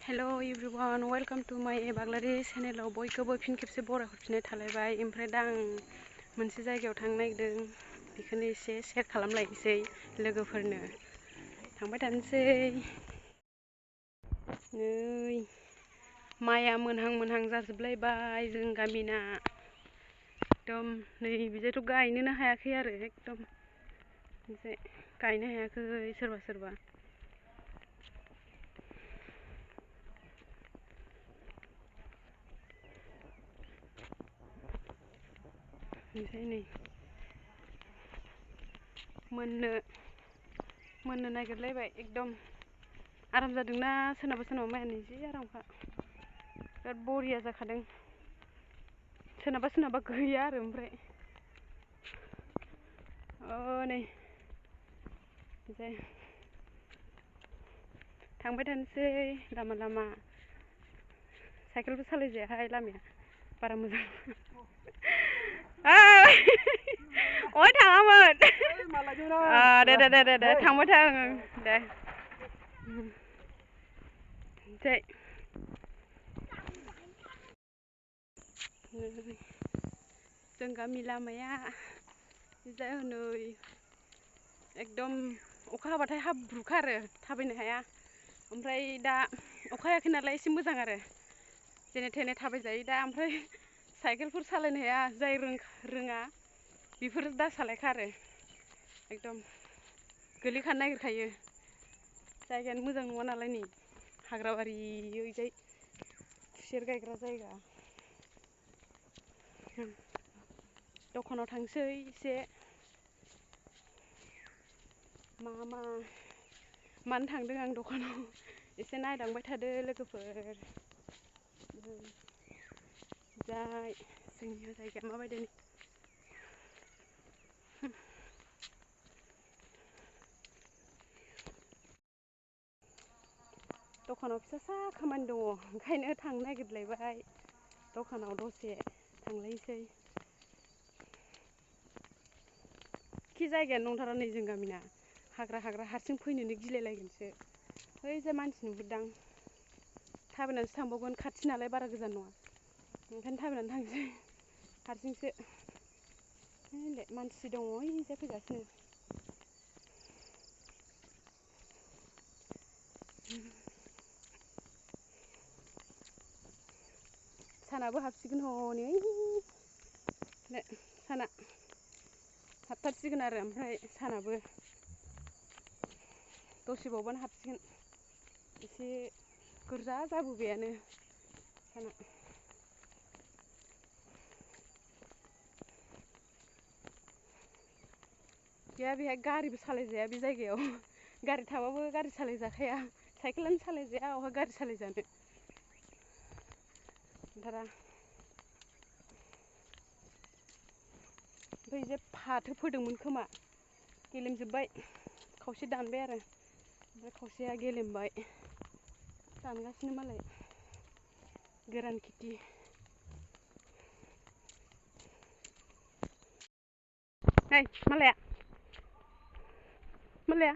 Hello everyone welcome to माय बाग्लारि चेनेलाव बयखौबो फिन खेबसे बरायहरफिननाय थालायबाय। ओमफ्राय दा आं मोनसे जायगायाव थांनो नागिरदों, बेखौनो एसे शेयार खालामलायनोसै लोगोफोरनो। थांबाय थानोसै। नै माइआ मोनहां जाजोबलायबाय जों गामिना। एकदम नै बिदिथ' गायनोनो हायाखै आरो एकदम गायनो हायाखै सोरबा ओमफ्राय नै मोननो नागिरलायबाय। एकदम आराम जादोंना सोरनाबा माइआनो जि आरामखा, बिराद बरिया जाखादों। सोरनाबा गैया आरो ओमफ्राय नै थांबाय थानोसै लामा साइकेलबो सालायजायाहाय, लामाया बारा मोजां। अय थाङामोन दे थांबाय था दे। जों गामि लामाया हनै एकदम अखा हाबाथाय हाब्रुखा आरो थाबायनो हाया। ओमफ्राय दा अखा हायाखै नालाय एसे मोजां आरो जेने थेने थाबायजायो दा। ओमफ्राय साइकेलफोर सालायनो हाया, जाय रोङा बेफोर दासालायखा आरो एकदम गोलैखानो नागिरखायो। जायगायानो मोजां नङा नालाय, नै हाग्राबारि ओइजाय खुसेर गायग्रा जायगा। दखानाव थांसै एसे मानो थांदों आं दखानाव एसे नायलांबाय थादो लोगोफोर। जोंनि जायगाया माबायदि दखानाव फिसा खामानि दङ, ओंखायनो थांनो नागिरलायबाय। दखानाव दसे थांलायनोसै। खि जायगायानो नंथारा नै जों गामिना, हाग्रा हारसिं फैनोनो गिलायलायगोनसो। ओइजा मानसि नुहुरदां, थाबायनानैसो थांबावगोन, खाथि नालाय बारा गोजान नङा, ओंखायनो थाबायनानै थांसै हारसिंसो। मानसि दङ ओइजा फैगासिनो। सानाबो हाबसिगोन हनै, साना हाबथारसिगोन आरो ओमफ्राय सानाबो दसेबावबानो हाबसिगोन। एसे गोजा जाबोबायानो साना। गैया बेहाय गारिबो सालायजाया बे जायगायाव, गारि थाबाबो गारि सालायजाखाया, साइकेलानो सालायजाया, अहा गारि सालायजानो ओंखारा। ओमफ्राय जे फाथो फोदोंमोन खोमा, गेलेमजोब्बाय, खावसे दानबाय आरो ओमफ्राय खावसेया गेलेमबाय। दानगासिनो मालाय गोरान खेथि। मालाया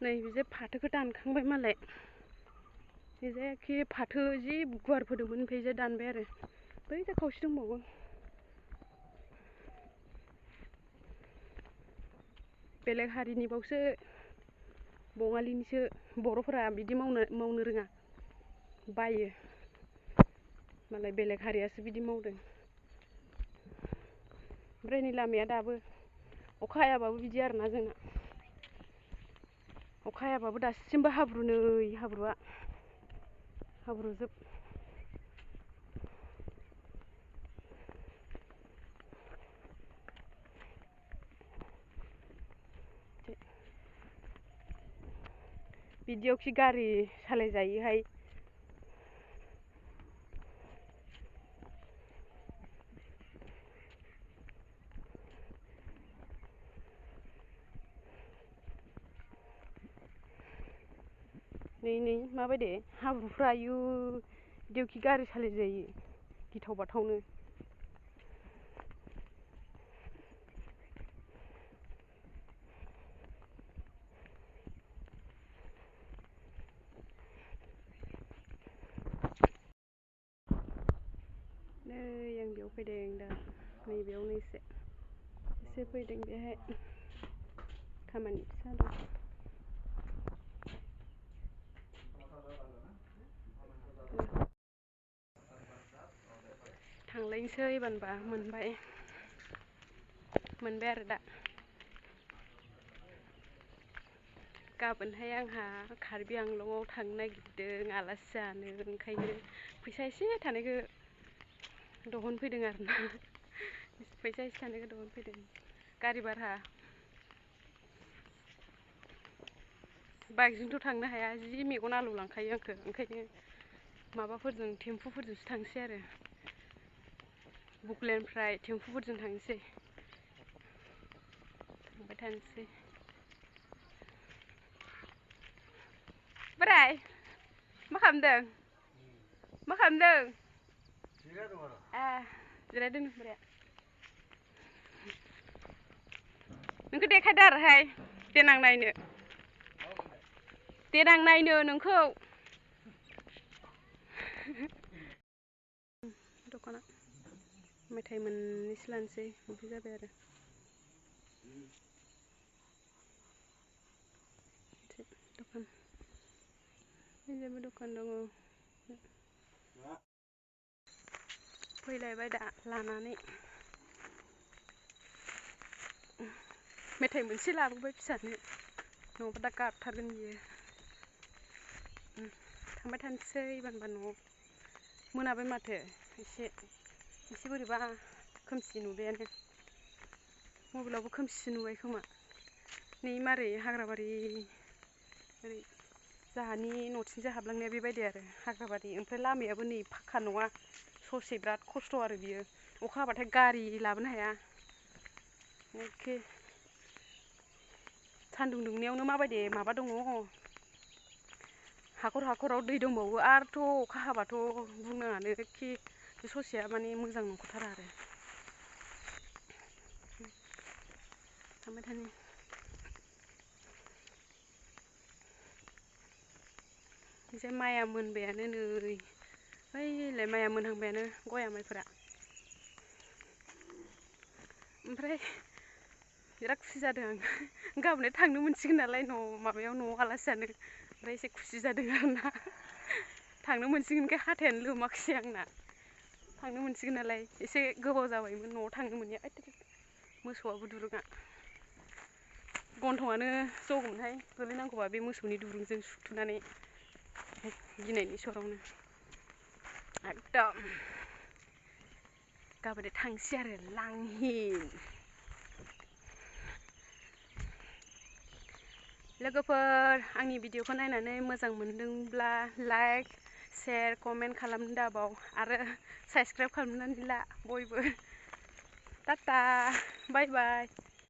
नै बिजे फाथोखौ दानखांबाय मालाय, बेजाखि फाथो जि गुवार फोदोंमोन, ओमफ्राय जे दानबाय आरो बैजा खावसे दंबावो। बेलेग हारिनिबावसो, बङालिनिसो, बर'फोरा बिदि मावनो रोङा, बायो मालाय बेलेग हारियासो बिदि मावदों। ओमफ्राय नै लामाया दाबो अखा हायाबाबो बिदि आरोना जोंना, अखा हायाबाबो दासिमबो हाब्रु, नै हाब्रुआ हाब्रुजोब। बिदियावखि गारि सालायजायोहाय। नै माबायदि हाब्रुफ्रा, आयु बिदियावखि गारि सालायजायो, गिथाव बाथावनो। नैबेयाव फैदों दा नैबेयावनो एसे फैदों बेहाय खामानि फिसा दं। थांलायनोसै एबारबा मोनबाय आरो दा गाबोनहाय आंहा कार्बि आंलंआव थांनो नागिरदों आलासि जानो, ओंखायनो फैसा एसे थानायखौ दिहुनफैदों आरोना। फैसा एसे थानायखौ दिहुनफैदों। गारि भारा बाइकजोंथ' थांनो हाया, जि मेगन आलौ लांखायो आंखो, ओंखायनो माबाफोरजों टेम्पुफोरजोंसो थांसै आरो बुकलेननिफ्राय टेम्पुफोरजों थांसै, थांबाय थानोसै। बोराय मा खालामदों? मा खालामदों? जिरायदों बोराया। नोंखौ देखायदो आरोहाय देनां नायनो नोंखौ। दखाना मेथाइ मोननैसो लानोसै, ओमफ्राय जाबाय आरो। दखान दखान दङ। फैलायबाय दा लानानै मेथाइ मोनसे लाबोबाय फिसानो, नङाबा दा गाबथारगोन बियो। थांबाय थानोसै एबारबा न'आव। मोनाबाय माथो, एसे बोरैबा खोमसि नुबायानो। मबाइलावबो खोमसि नुबाय खोमा। नै मारै हाग्राबारि ओरै जाहानि न'थिंजाय हाबलांनाया बेबायदि आरो हाग्राबारि, ओमफ्राय लामायाबो नै फाक्का नङा, ससे बिराद खस्थ' आरो बियो। अखा हाबाथाय गारि लाबोनो हाया। एखे सान्दुं दुंनायावनो माबायदि माबा दङ, हाखराव दै दंबावो, आरोथ' अखा हाबाथ' बुंनाङानो, एखे बे ससेया माने मोजां नंखाथारा आरो। थांबाय थानि एसे माइया मोनबायानो नै, ओइलाय माइया मोनहांबायानो गया माइफोरा। ओमफ्राय बिराद खुसि जादों आं, गाबोनहाय थांनो मोनसिगोन नालाय न'आव आलासि जानो, ओमफ्राय एसे खुसि जादों आरोना। थांनो मोनसिगोनखाय हाथायानो लोमाखिसै आंना। थांनो मोनसिगोन नालाय, एसे गोबाव जाबायमोन न'आव थांनो मोनैया। मोसौआबो दुरुङा गन्थंआनो जगौमोनहाय गोलैनांगौबा बे मोसौनि दुरुंजों सुथुनानै, गिनायनि सरावनो एकदम। गाबोन थांसै आरो लांहिन। लोगोफोर आंनि भिडिअखौ नायनानै मोजां मोनदोंब्ला लाइक, शेयार, कमेन्ट खालामनो दाबाव, आरो साबस्क्राइब खालामनानै ला बयबो। टाटा बाय बाय।